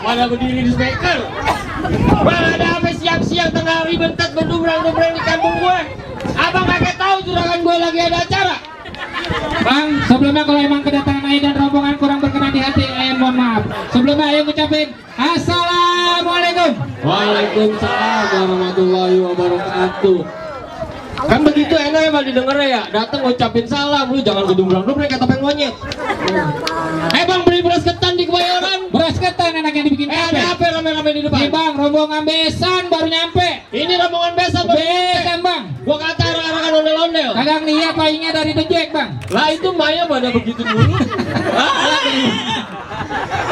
pada berdiri di speaker. Bang, ada apa siang-siang tengah hari bentat berdumrang-dumrang di kampung gue? Abang kagak tahu juragan gue lagi ada acara. Bang, sebelumnya kalau emang kedatangan ayah dan rombongan kurang berkenan di hati, mohon maaf. Sebelumnya ayah ucapin Assalamualaikum. Waalaikumsalam warahmatullahi wabarakatuh. Kan begitu enak ya didengar ya. Datang ngucapin salam, lu jangan gedumbrang-dumbrang kata pengen monyet. Bang, beli beras ketan di Kebayoran. Beras ketan enaknya dibikin Ada apa rame-rame di depan? Nih bang, rombongan besan baru nyampe. Ini rombongan besan baru nyampe. Besan bang. Gua kata arah-arahan ondel-ondel. Kagak lihat bayinya dari dejek bang. Lah itu Maya pada begitu dulu.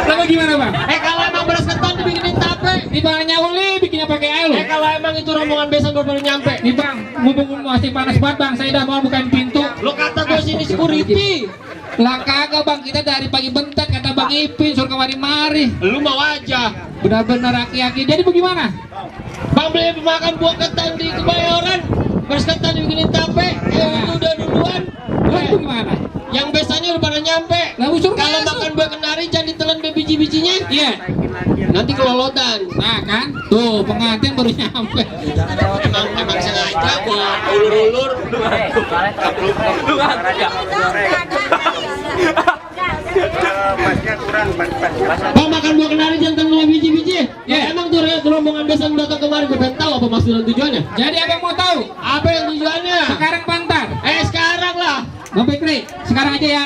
Lalu gimana bang? Kalau emang beras ketan dibikinin tape. Di balanya uli bikinnya pakai air loh. Kalau emang itu rombongan besan baru nyampe. Nih bang, mumpung masih panas banget bang, saya udah mau bukain pintu. Lo kata gue sini security. Lah kagak bang, kita dari pagi bentet kata bang Ipin suruh kemari-mari. Lu mau aja. Benar-benar aki-aki. Jadi bagaimana? Bang beli makan buah ketan di Kebayoran. Beras ketan dibikinin tape. Itu udah duluan. Lah itu gimana? Yang biasanya udah pada nyampe. Lah usur Kalau masuk. makan buah kenari jangan ditelan biji-bijinya. Iya. Nanti kelolotan. Nah kan, tuh pengantin baru nyampe. Emang sengaja gua ulur-ulur. Bang makan buah kenari jangan telan biji-biji. Iya. Emang tuh rombongan besan datang kemari gue pengen tahu apa maksud dan tujuannya. Jadi abang mau tahu? Apa yang tujuannya? Sekarang pantar. Sekarang lah. Bang Fikri, sekarang aja ya.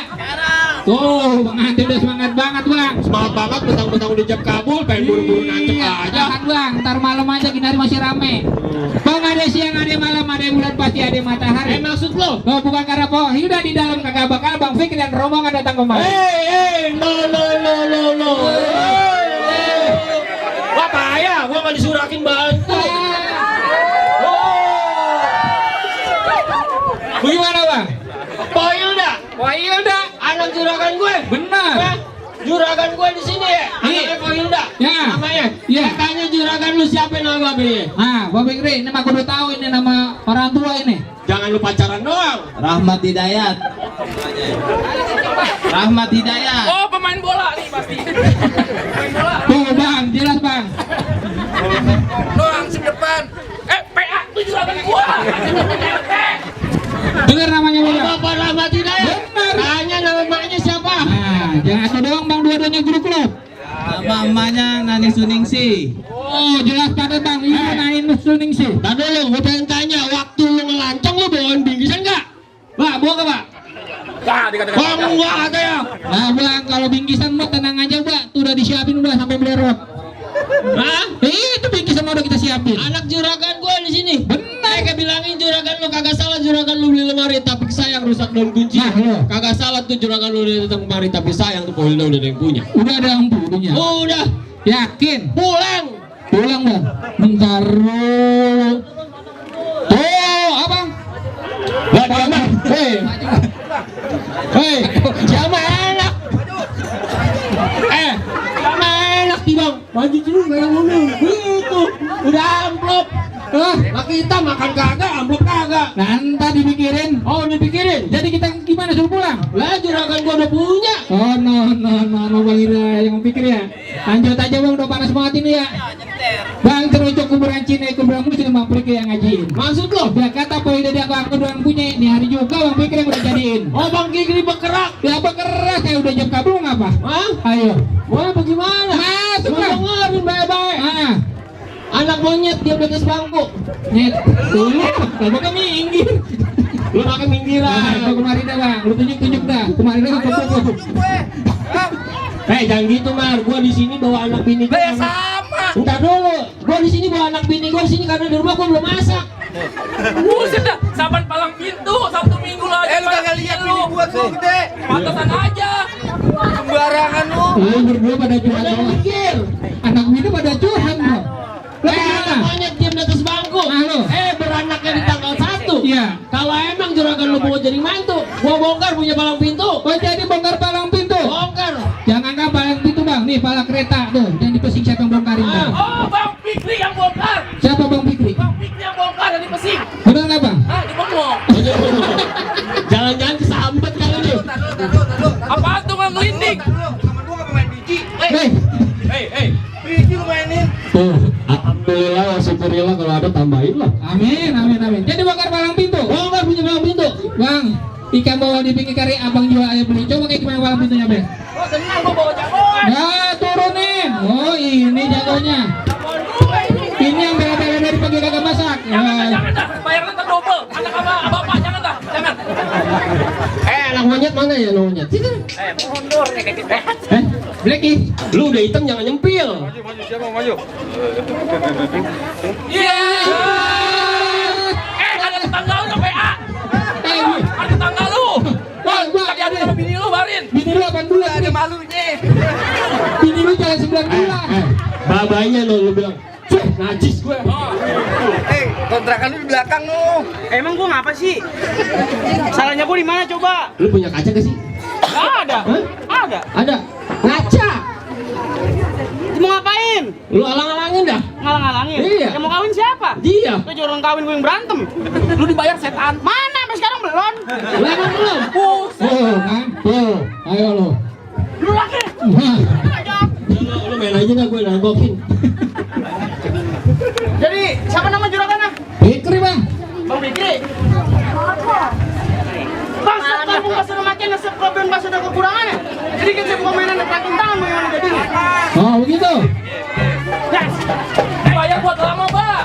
Tuh, pengantin udah semangat banget bang. Semangat banget betang-betang udah jam kabul, pengen buru-buru nancep aja. Jangan bang, ntar malam aja Ginari masih rame. Bang ada siang, ada malam, ada bulan pasti ada matahari. Maksud lo? Oh bukan karena pohon, udah di dalam kagak bakal Bang Fikri dan rombongan datang kemari. No. Wah payah, gua nggak disurakin bantu. Bagaimana bang? Poyilda, Poyilda, anak juragan gue. benar. Juragan gue di sini ya. Anaknya Poyilda. Ya. Namanya. Ya. Katanya juragan lu siapa nama babenya? Nah, Bang Fikri, ini mah kudu tahu ini nama orang tua ini. Jangan lu pacaran doang. Rahmat Hidayat. Rahmat Hidayat. Oh, pemain bola nih pasti. Pemain bola. Tuh bang, jelas bang. Doang sim depan. PA tuh juragan gua. Dengar namanya bang. Bapak Rahmat Hidayat. Benar. Tanya nama maknya siapa? Nah, jangan satu doang bang, dua-duanya guru klub. Nama emaknya Nani Suningsi. Oh, jelas pada bang, ibu nain suning sih. Tadi lu, gue pengen tanya, waktu lu ngelancong lu bawain bingkisan nggak? Pak, buah ke pak? Wah, dikatakan. Wah, enggak katanya. Nah bang, kalau bingkisan mah tenang aja pak, tuh udah disiapin udah sampai belerot. Hah? Itu bingkisan mah udah kita siapin. Anak juragan gue di sini. Benar. Kayak bilangin juragan lu kagak salah, juragan lu beli lemari tapi sayang rusak daun kunci. Nah, lo. Kagak salah tuh juragan lu udah datang kemari tapi sayang tuh Poyilda udah ada yang punya. Udah ada empunya. Udah, Yakin? pulang. Pulang bang. Bentar dulu. Tuh, abang. Bagaimana? Hei, siapa enak? Siapa enak sih bang? Maju dulu kayak ngomong. Gitu, udah amplop. Lah kita makan kagak, amplop kagak. Nah, ntar dipikirin. Oh, dipikirin. Jadi kita gimana suruh pulang? Lah juragan gua udah punya. Oh no Bang Ira yang pikir ya. Lanjut aja bang, udah panas banget ini ya. Bang terucuk kuburan Cina, kuburan muslim Bang Fikri yang ngajiin. Maksud lo? Dia kata Poyilda dia aku doang punya ini hari juga Bang Fikri yang udah jadiin. Oh bang Kikri bergerak. Ya apa keras kayak udah jam kabel ngapa? Hah? Ayo. Wah bagaimana? Masuk bang. Dengerin baik-baik. Ah, Anak monyet dia di atas bangku. nyet. Dulu, kalau kan minggir. Lu pakai Nah, minggiran. kau kemarin dah bang, lu tunjuk dah. Kemarin dah kau. Jangan gitu Mar, gua di sini bawa anak bini gua. Ya sama. Entar dulu, gua di sini bawa anak bini gua di sini karena di rumah gua belum masak. Buset dah, saban palang pintu Sabtu Minggu lah. Lu kagak lihat ini gua tuh gede. Pantesan aja. Sembarangan lu. Lu berdua pada curhat Udah doang. mikir. Anak bini pada curhat bang. Lu Anak gimana? monyet diam di atas bangku. Nah, lu. Beranaknya di tanggal 1. Iya. Kalau emang juragan lu mau jadi mantu, gua bongkar punya palang pintu. Oh jadi bongkar palang pintu. Bongkar. Jangan kan palang pintu bang, nih palang kereta tuh. Jangan dipesing siapa yang bongkarin bang. Oh, Bang Fikri yang bongkar. Siapa Bang Fikri? Bang Fikri yang bongkar dari pesing. Benar nggak bang? Ah, dibengong. Jangan-jangan kesambet kali ini. Apaan tuh nggak ngelinding? Sama gua enggak pemain biji. Hei, Hei, Tuh, alhamdulillah ya syukurillah kalau ada tambahin lah. Amin, amin, amin. Jadi bakar palang pintu. Bang punya palang pintu. Bang, ikan bawal di pinggir kari abang jual ayam beli. Coba kayak gimana palang pintunya, Bang? Oh tenang gua bawa jagoan. Nah, turunin. Oh, ini jagonya. Ini yang bela-bela dari pagi kagak masak. Jangan dah, bayarnya tak double. Anak apa bapak jangan dah, jangan. Anak monyet mana ya anak monyet? Sini. Mundur nih kayak gitu. Blacky. Lu udah hitam jangan nyempil. Iya. Ada tetangga lu PA. Ada tetangga lu. Wah, Tadi ada sama bini lu barin. Bini lu 8 bulan. Ada malunya. Bini lu jalan 9 bulan. Babanya lu bilang, "Cuy, najis gue." Kontrakan lu di belakang lu. Emang gua ngapa sih? Salahnya gua di mana coba? Lu punya kaca gak sih? Ada. Hah? Ada. Ada. Ngaca. Mau ngapain? Lu alang-alangin dah. Ngalang-ngalangin? Iya. Yang mau kawin siapa? Dia. Itu orang kawin gua yang berantem. Lu dibayar setan. Mana sampai sekarang belum? Lu emang belum? Oh, kan? Tuh, ayo lu. Lu lagi. Wah, Lu main aja dah gue nanggokin. Jadi siapa nama juragannya? Fikri, Bang. Bang Fikri. Bangsa kampung pas udah makin nasib problem pas udah kekurangannya. Jadi kita bukan mainan rakin tangan bagaimana jadinya? Oh, begitu. Yes. Bayar buat lama, Pak.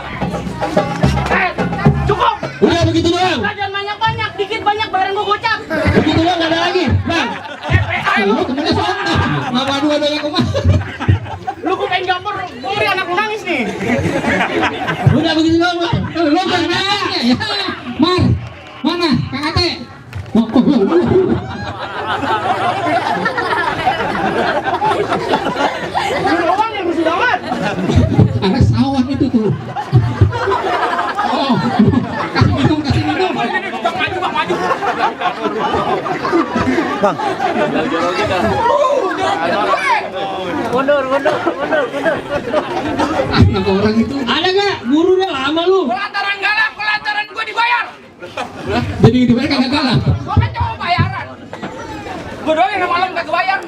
Cukup. Udah begitu doang. Jangan banyak-banyak, dikit banyak bayaran gua gocap. Begitu doang gak ada lagi. Bang. Lu temennya sono. Mama dua doang kemana? Lu kok pengen gambar, ngeri anak lu nangis nih. Udah begitu doang, Bang. Lu kan nanya ya. Mar. Mana? Kang Ate. Oh, Lu doang yang mesti banget. anak sawah itu tuh. Oh. Kasih minum, kasih minum. Bang maju, Bang maju. Mundur. Anak orang itu. Ada gak? Guru udah lama lu. Kelantaran galak, kelantaran gua dibayar. Jadi dibayar kagak kalah. Gua kan cuma bayaran. Gua doang yang malam gak kebayar.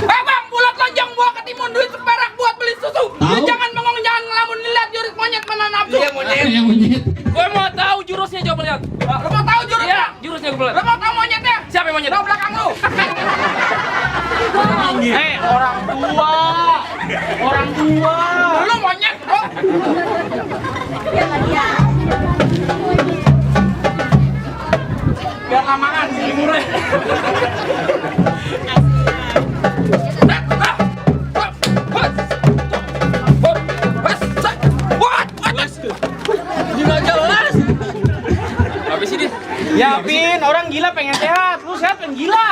Bang, bulat lonjong gua ketimun duit seperak buat beli susu. Lu Tahu. jangan bengong, jangan ngelamun, lihat jurus monyet mana nafsu. Iya Yang monyet. Gua mau tahu jurusnya, coba lihat. Lu mau tahu jurusnya? Iya, jurusnya gua lihat. Lu mau tahu monyetnya? Siapa yang monyet? Di belakang lu. Orang tua. Lu monyet, bro. Biar lamaan si limurnya. Habis ini Ya Pin, orang gila pengen sehat, lu sehat pengen gila.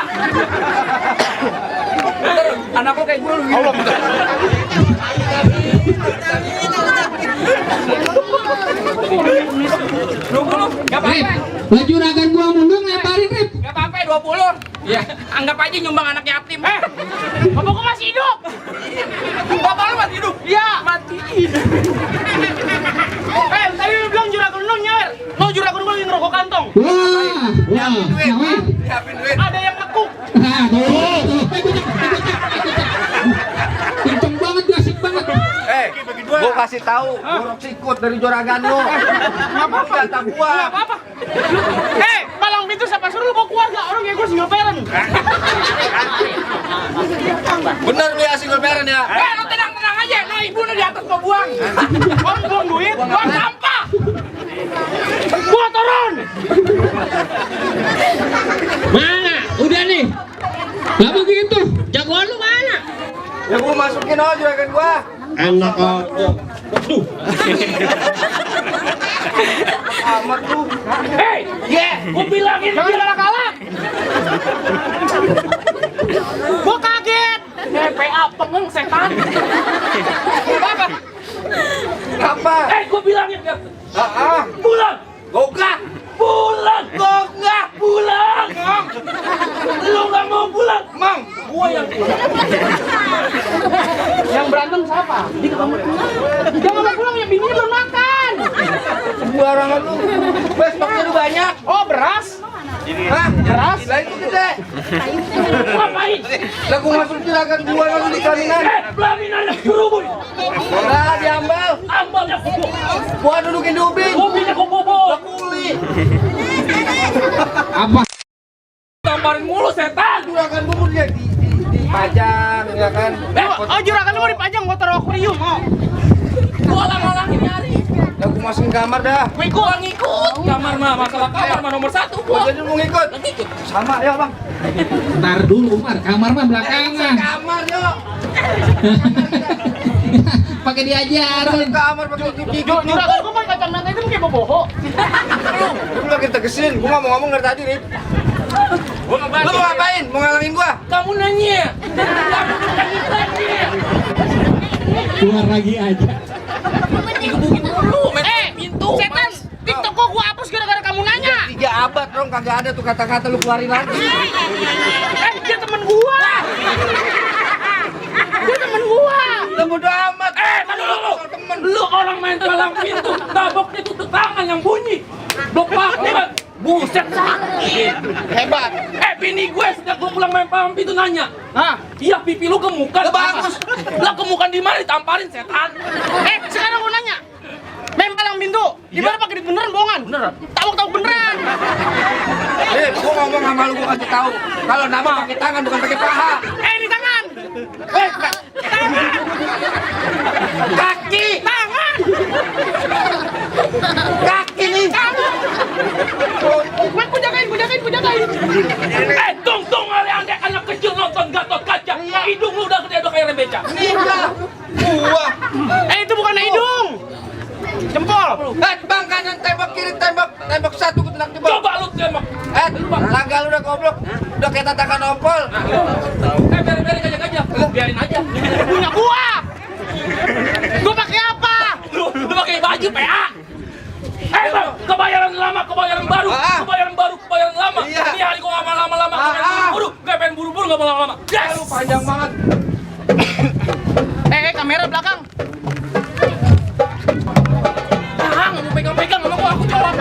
anak lo kayak gue lu gitu. Lu gak Rip, apa-apa. baju ragan gua mundur lemparin, Rip. Gak apa-apa 20. Ya, anggap aja nyumbang anak yatim. Bapak gua masih hidup. Bapak lu masih hidup? Iya. Matiin. Tadi lu bilang juragan lu nyer. Lu juragan lu yang ngerokok kantong. Wah, nawe. Ada yang nekuk. Nah, tuh. Kenceng banget, asik banget. Gua kasih tahu, buruk sikut dari juragan lu. Apa-apa. Kata gua. Apa-apa. Palang pintu siapa suruh lu bawa keluarga orang kayak gua single parent. Bener lu ya single parent ya. Lu tenang-tenang aja. Nah, ibu di atas gua buang. Om buang duit, Buang sampah. gua turun. Mana? Udah nih. Gak begitu. Jagoan lu mana? Ya gua masukin aja juragan gua. Enak aja. Duh. Amat lu. Hei, gua bilangin Jangan galak-galak. Gua kaget. PA pengeng setan. Apa? Apa? Gua bilangin kan. Pulang. Gogah. Pulang. Gak pulang. Lu gak mau pulang. Mang, Gua yang pulang. Yang berantem siapa? Jangan mau pulang ya bininya belum makan. sembarangan lu. Bestoknya lu banyak. Oh beras? Hah? Keras? Lah itu gede. Ngapain? Lah gua masuk juragan gua lalu di kalinan. Pelaminan yang suruh. Lah diambil. Ambalnya kubu. Gua dudukin di ubin. Kubinya kubu. Kuli. Apa? Tamparin mulu setan. Juragan gua dia dipajang ya kan. Oh, juragan lu mau dipajang motor akuarium, mau. Gua lang-langin nyari. Lah gua masukin kamar dah. Gua ngikut. Kamar mah masalah kamar mah nomor 1 Gua gua. jadi mau ngikut. Ngikut. Sama ya bang. Ntar dulu Mar, kamar mah belakangan. Kamar yuk. Pakai diajarin. Kamar pakai cuci. Juragan gua pakai kacamata itu kayak boboho. Lu lagi tegesin. Gua ngomong-ngomong dari tadi Rip. Gua ngebantu. Lu mau ngapain? Mau ngalangin gua? Kamu nanya. Kamu nanya lagi. Keluar lagi aja. Digebukin dulu, main pintu. Setan, TikTok gua hapus gara-gara kamu nanya. 3 abad dong kagak ada tuh kata-kata lu keluarin lagi. Dia temen gua. Dia temen gua. Lu bodo amat. Tadi lu. Lu orang main palang pintu, tabok ditutup tangan yang bunyi. Blok banget. Buset sakit. Hebat. Bini gue sejak gue pulang main palang pintu nanya. Hah? Iya pipi lu gemukan. Lah, bagus. Lah gemukan di mana ditamparin setan. Sekarang gua nanya. Main palang pintu. Di mana pakai duit beneran bohongan? Beneran. Tahu beneran. Gua ngomong sama lu gua kasih tahu. Kalau nama pakai tangan bukan pakai paha. Di tangan. Kaki. Tangan. Kaki nih. Gua jagain. Tunggu kali anak kecil nonton Gatot Kaca. Hidung lu udah gede udah kayak rebeca. Nih gua. Itu bukan hidung. Jempol. Bang kanan tembak kiri tembak satu gua tendang jebol. Coba lu tembak. Langga lu udah goblok. Udah kayak tatakan ompol. Biarin aja. Biarin aja. Punya gua. Gua pakai apa? Lu pakai baju PA. Bang, kebayaran lama, kebayaran baru, kebayaran lama. Iya. Ini hari gua nggak lama-lama, gua pengen buru-buru nggak mau lama-lama. Yes. Lu panjang banget. Kamera belakang. Nggak mau pegang-pegang sama gua, aku jawab.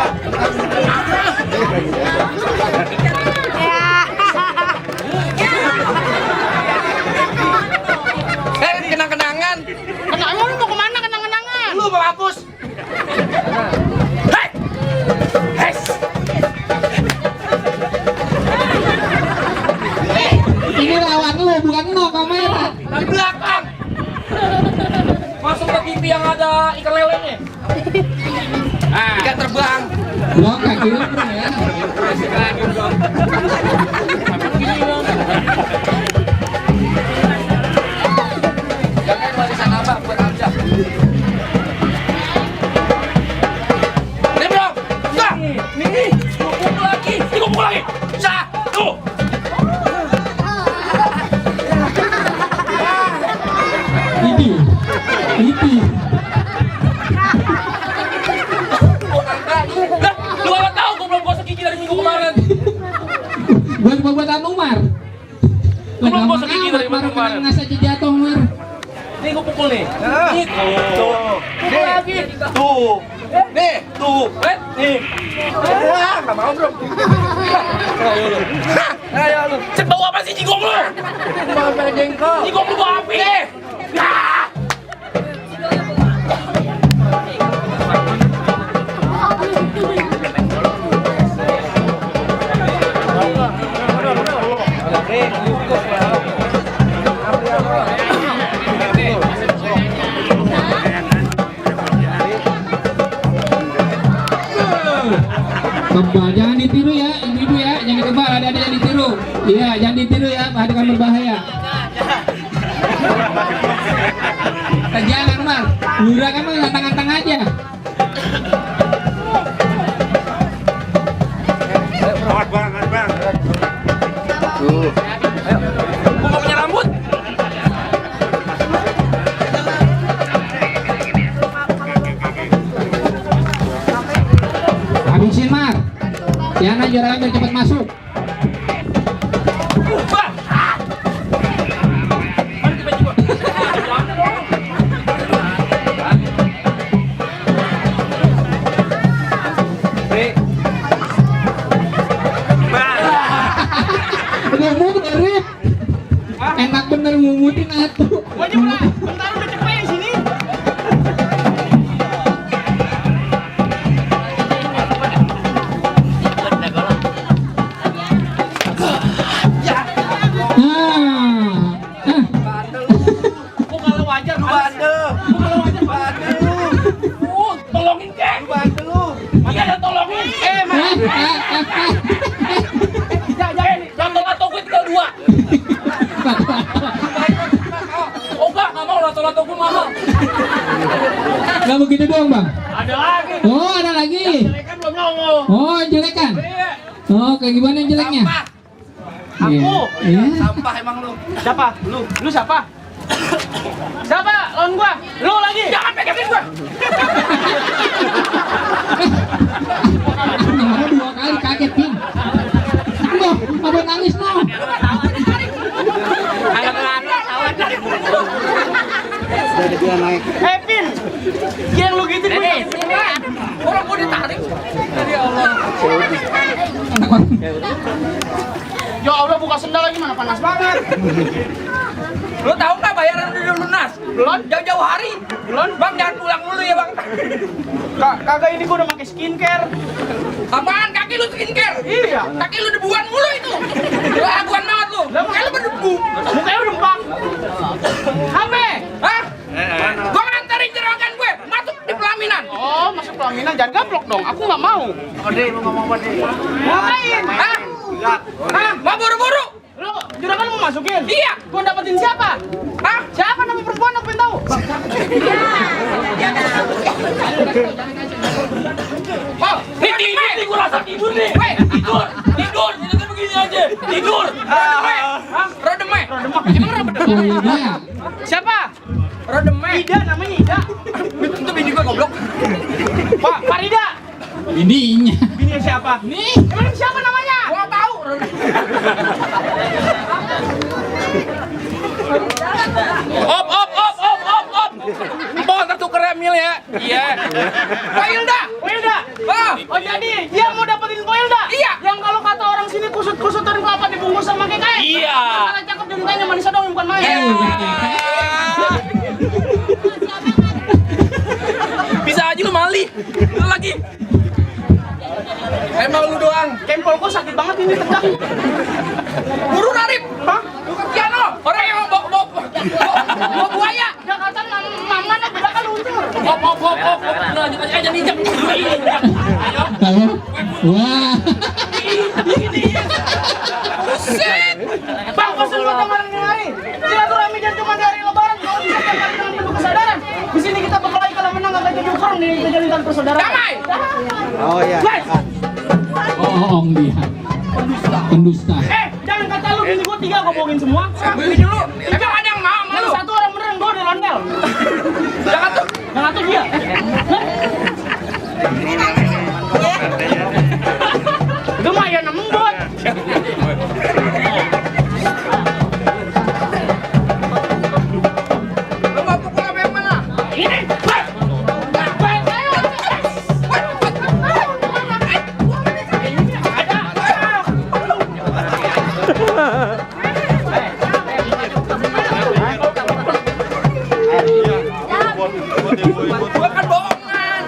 Kenang-kenangan. Emang lu mau kemana kenang-kenangan? Lu mau hapus. Ini lawan lu bukan lo kamera. Dari belakang. Masuk ke TV yang ada ikan lelenya. Ikan terbang. Lo kaki lu bro ya. Jangan warisan abah buat Hamzah. Nih bro. Enggak. Nih, dikumpul lagi. Sah, tuh. Ini. Lah, lu nggak tahu gua belum gosok gigi dari minggu kemarin. Buat anu Mar. Gua belum gosok gigi dari minggu kemarin. Ngasih aja jatuh Mar. Nih gua pukul nih. Nih, tuh. Pukul lagi. Tuh. Nih, tuh. Nih. Enggak mau bro. Ayo lu. Cek bau apa sih jigong lu? Mau pada jengkol. Jigong lu bau api. Ah! Kebal, jangan ditiru ya, ibu-ibu ya, jangan kebal, ada yang ditiru. Iya, jangan ditiru ya, akan berbahaya. Jangan Mar, lurah kan mah tangan-tangan aja. Gua nggak punya rambut. Habisin Mar. Jangan juragan biar cepat masuk. atuh. Gua aja mulai. Bentar udah cepet di sini. Gua kalau wajar lu bandel. Gua kalau wajar bandel. Tolongin ke. Bantu lu. Iya ada tolongin. Lato-lato gue tinggal 2. Oh enggak mau lato-lato gue mahal. Nggak begitu doang bang. Ada lagi. Oh ada lagi. Kan belum nongol. Oh jelekan. Iya. Oh kayak gimana yang jeleknya? Sampah. Iya. Iya. Sampah emang lu. Siapa? Lu siapa? Siapa? Lawan gua. Lu lagi. Jangan pegangin gue. Marah 2 kali kaget Pin. Loh, apa nangis no? Pin. Yang lu gitu gue. Orang gue ditarik. Ya Allah. Ya Allah buka sendal lagi mana panas banget. Lu tahu nggak bayaran udah lunas? Belum. Jauh-jauh hari. Belum. Bang jangan pulang dulu ya bang. Kagak ini gua udah pakai skincare. Apaan kaki lu skincare? Iya. Kaki lu debuan mulu itu. Lu abuan banget lu. Kayak lu berdebu. Mukanya udah empang. Hape. Hah? Gua nganterin jeragan gue masuk di pelaminan. Oh, masuk pelaminan jangan gablok dong. Aku nggak mau. Ode lu ngomong apa deh? Ngapain? Hah? Hah? Mau buru-buru? Lu juragan mau masukin? Iya. Gua dapetin siapa? Hah? Siapa nama perempuan aku pengen tahu? Oh, ini gua rasa tidur nih. Weh, tidur. Jadi begini aja. Tidur. Rodeme. Hah? Rodeme. Emang rodeme? Oh iya. Siapa? Rodeme. Ida namanya Ida. Itu bini gue goblok. Pak Farida. Ininya. Bininya siapa? Nih. Emang siapa namanya? Gua nggak tahu. Op. Empol tertuker ya mil ya. Iya. Wilda. Oh jadi dia mau dapetin Poilda? Iya. Yang kalau kata orang sini kusut-kusut dari kelapa dibungkus sama kayak Iya. Masalah cakep dan tanya manisnya dong bukan main. Bisa aja lu mali. Lu lagi. Emang lu doang. Kempol kok sakit banget ini tegak. Buru Narip. Hah? Bukan Kiano. Orang yang bawa buaya. Jakarta mama nak beda kan luncur. Hop. Lanjut aja nih jam. Ayo. Halo. Wah. Buset. Bang, pesen buat yang orang hari. Silaturahmi jangan cuma di hari lebaran, kalau bisa tiap hari dengan penuh kesadaran. Di sini kita berkelahi kalau menang agak jadi kurang nih kita jadikan persaudaraan. Damai. Oh iya. Guys, Bohong dia. Pendusta. jangan kata lu bini gua 3 gua bohongin semua. Bini dulu. Emang ada yang mau sama Yang lu? satu orang beneran gua udah londel. Jangan tuh. Yang satu dia. Lumayan embut. Lu mau pukul apa yang mana? Ini. Gua kan bohongan.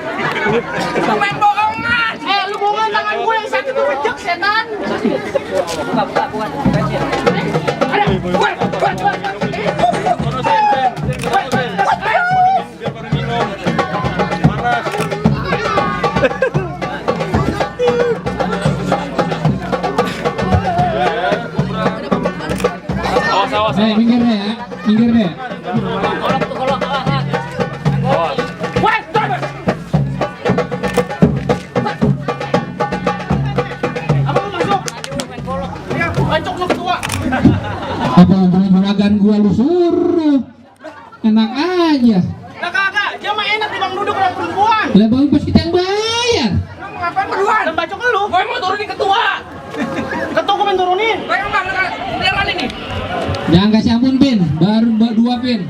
Lu main bohongan. Lu bohongan tangan gua yang sakit tuh rejek setan. Minggir deh ya. Minggir deh. Bacok lu ketua. Apa juragan gua lu suruh? Enak aja. Lah kagak, dia mah enak dibang duduk orang perempuan. Lah bang pas kita yang bayar. Ngapain berdua? Dan bacok lu. Gue mau turunin ketua. Ketua gua pengen turunin. Pengen bang, beneran ini. Jangan kasih ampun Pin. Baru 2 Pin.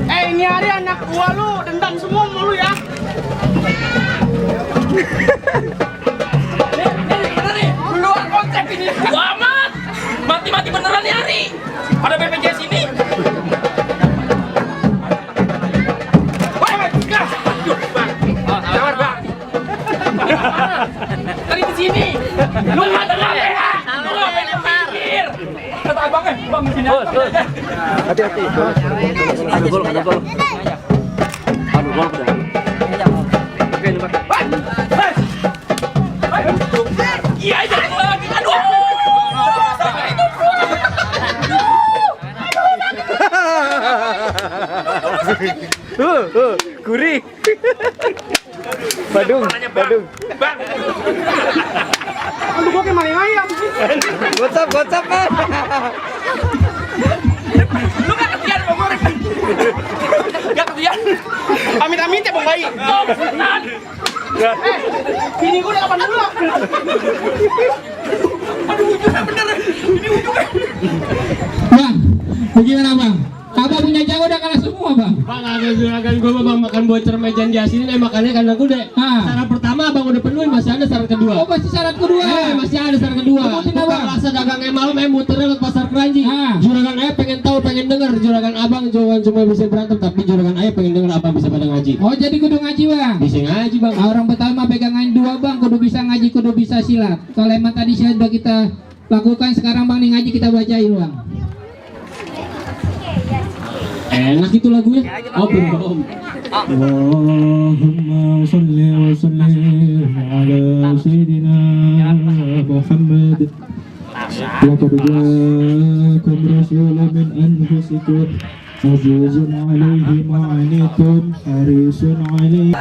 Ini hari anak gua lu dendam semua sama lu ya. Nih, bener nih. Luar konsep ini. Wah, Hati-hati. Ada gol. Ada gol udah. Oke, ini Pak. Iya, jangan lagi. Aduh. Gurih. Badung. Bang. Aduh, gua kayak maling ayam. Gocap kan. Lu gak kesian Bang Goreng. Gak kesian. Amit-amit ya Bang Bayi. Goblok. Bini gua udah 8 bulan. Aduh, ujungnya bener. Ini ujungnya. Bang, bagaimana bang? Abang punya jago udah kalah semua bang. Bang, ada juragan gue bang makan bocor mejan di sini makannya kandang kuda. Syarat pertama bang udah penuhin, masih ada syarat kedua. Oh masih syarat kedua. Masih ada syarat kedua. Sebutin Bukan abang. rasa dagangnya malam muternya lewat pasar Keranji. Juragan ayah pengen tahu, pengen denger. Juragan abang jangan cuma bisa berantem, tapi juragan ayah pengen denger abang bisa pada ngaji. Oh jadi kudu ngaji bang. Bisa ngaji bang. Orang pertama pegangan dua bang, kudu bisa ngaji, kudu bisa silat. Kalau emang tadi silat udah kita lakukan, sekarang bang nih ngaji kita bacain bang. Enak itu lagunya. Oh belum. Allahumma sholli wa sallim ala sayyidina Muhammad. Laqad ja'akum rasulun min anfusikum azizun 'alaihi ma 'anittum harisun 'alaikum